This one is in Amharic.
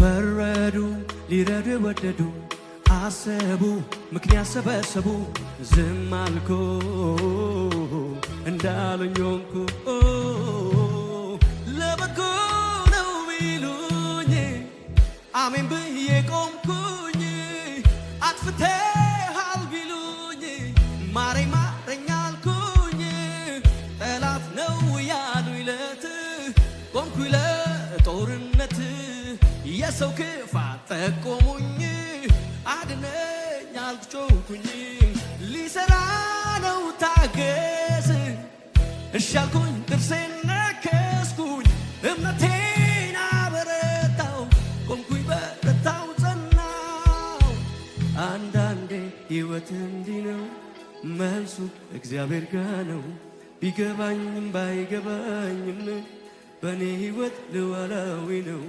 ፈረዱ ሊረዱ የወደዱ፣ አሰቡ ምክንያት ሰበሰቡ። ዝም አልኩ፣ እንዳሉኝ ሆንኩ። ለበጎ ነው ቢሉኝ አሜን ብዬ ቆምኩኝ። አጥፍተሃል ቢሉኝ ማረኝ ማረኝ አልኩኝ። ጠላት ነው ያሉኝ ለት ቆምኩኝ ለጦርነት። የሰው ክፋት ጠቆሙኝ፣ አድነኝ አልጮኩኝ። ሊሰራ ነው ታገስ፣ እሺ አልኩኝ፣ ጥርሴን ነከስኩኝ፣ እምነቴን አበረታው፣ ቆምኩኝ፣ በረታው፣ ጸናው። አንዳንዴ ሕይወት እንዲህ ነው፣ መልሱ እግዚአብሔር ጋ ነው። ቢገባኝም ባይገባኝም በእኔ ሕይወት ሉዓላዊ ነው።